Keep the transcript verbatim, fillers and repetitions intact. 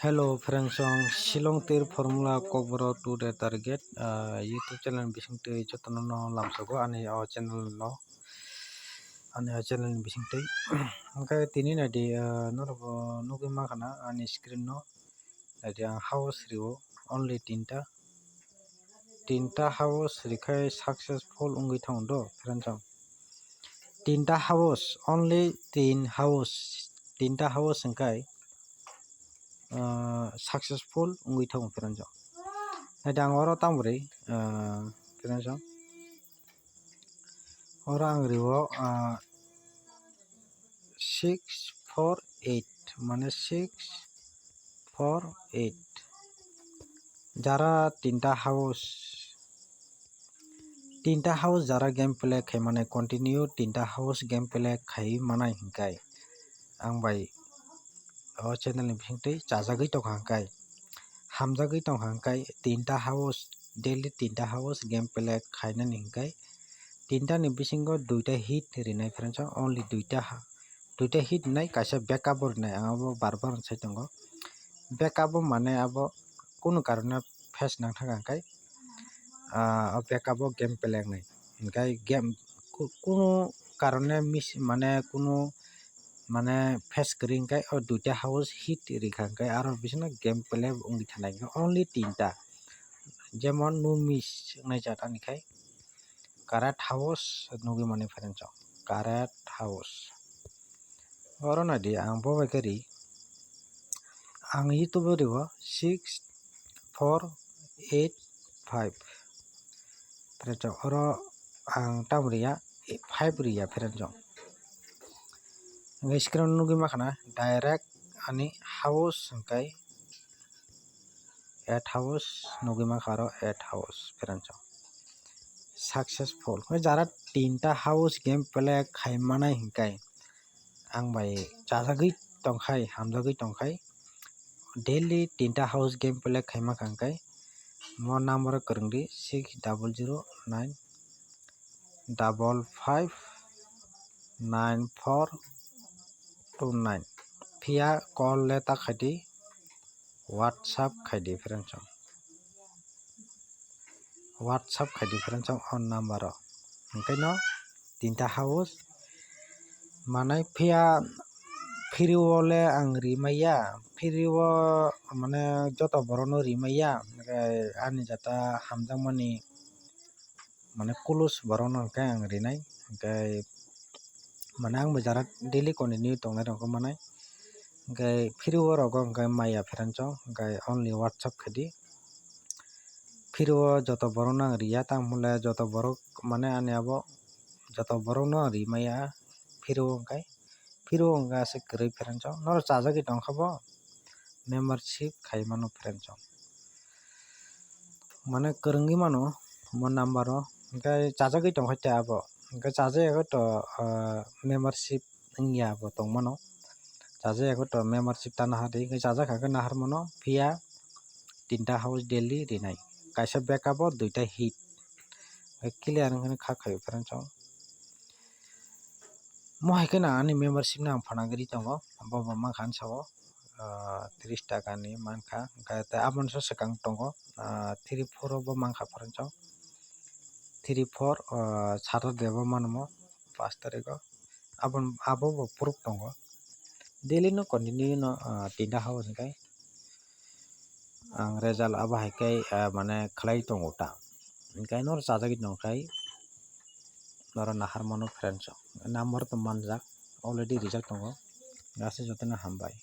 Hello friends, ang Shillong Tir Formula Kokborok two day target, ah, YouTube channel bising twi jotono no lamsogo ani o channel no, ani o channel ni bising twi. Hwnkhe tini naidi, ah, norok bo nugwi mankha na ani screen no, naidi ang house rio only tinta, tinta house rikhai successful wngwi thango do friends. Tinta house, only tin house, tinta house hwnkhe, ah, successful wngwi thango friends. Naidi ang oro tamoni, ah, friends, oro ang rio, ah, six four eight, mane six four eight. Jara tinta house, tinta house jara gameplay khai mane, continue tinta house gameplay khai manai hwnkhe ang bai o channel ni bising twi chajagwi tongkha hwnkhe, hamjagwi tongkha hwnkhe, tinta house, daily tinta house gameplay khainani hwnkhe, tinta ni bisingo duita hit rinai friends, only duita ha-, duita hit rinai, kaisa backup bo rinai, ang abo bar bar sai tongo. Backup bo mane abo kunu karone face nang thang kha hwnkhe, ah, o backup bo gameplay wngnai. Hwnkhe game ku-, kunu karone mis-, mane kunu mane face kwrwi hwnkhe o duita house hit rikha hwnkhe aro bisingo gameplay wngwi thanai, only tinta, jemon no miss wngnai jat ani khai. Karat house nugwi mani friends, karat house. Oro naidi ang bo bai khe ri, ang YouTube o rio six four eight five friends, oro ang tam riya, five riya friends. Hwnkhe screen o nugwi mankha na direct ani house hwnkhe eight house nugwi mankha aro eight house friends, successful. Hwnkhe jara tinta house gameplay khai manai hwnkhe ang bai chajagwi tongkhai, hamjagwi tongkhai, daily tinta house gameplay khai mankha hwnkhe mo number o kwrwng di six double zero nine double five nine four two nine. Phiya call le ta khaidi, WhatsApp khaidi friends, WhatsApp khaidi friends o number o. Hwnkhe no tinta house manai, phiya free o le ang rimaya, free o mane joto borok no rimaya, ani jata hamjakmani mane close borok no hwnkhe ang rinai, hwnkhe mane ang bo jara daily continue tongnai rok manai, hwnkhe free o rogo hwnkhe maya friends o, hwnkhe only WhatsApp khaidi. Free o joto borok no ang riya, tamo le joto borok mane ani abo joto borok no ang rimaya free o hwnkhe, free o hwnkhe aswk kwrwi friends o, norok chajagwi tongkha bo membership khai mano friends o. Mane kwrwngwi mano mo number o, hwnkhe chajagwi tongkha tei abo, hwnkhe chajak yago to, ah, membership wngya bo tongmano, chajak yago to membership ta nahar di, hwnkhe chajak kha khe nahar mano, phiya tinta house daily rinai, kaisa backup o duita hit, hwnkhe clear wngkhe kha khaio friends o. Mo hai kheno ani membership no ang phana gri tongo, bo bo mankha ang sao, ah, tris taka ni mankha, hwnkhe tei aboni swkang tongo, ah, three four o bo mankha friends o, three four, ah, Saturday bo mano mo, pash tarikh o, abo, abo bo proof tongo, daily no continue no, ah, tinta house hwnkhe. Ang result abo hai khe, ah, mane khlai tongo ta. Hwnkhe norok chajagwi tongkhai, norok nahar mano friends o. Number to manjak, already rijak tongo. Aswk jotono hambai.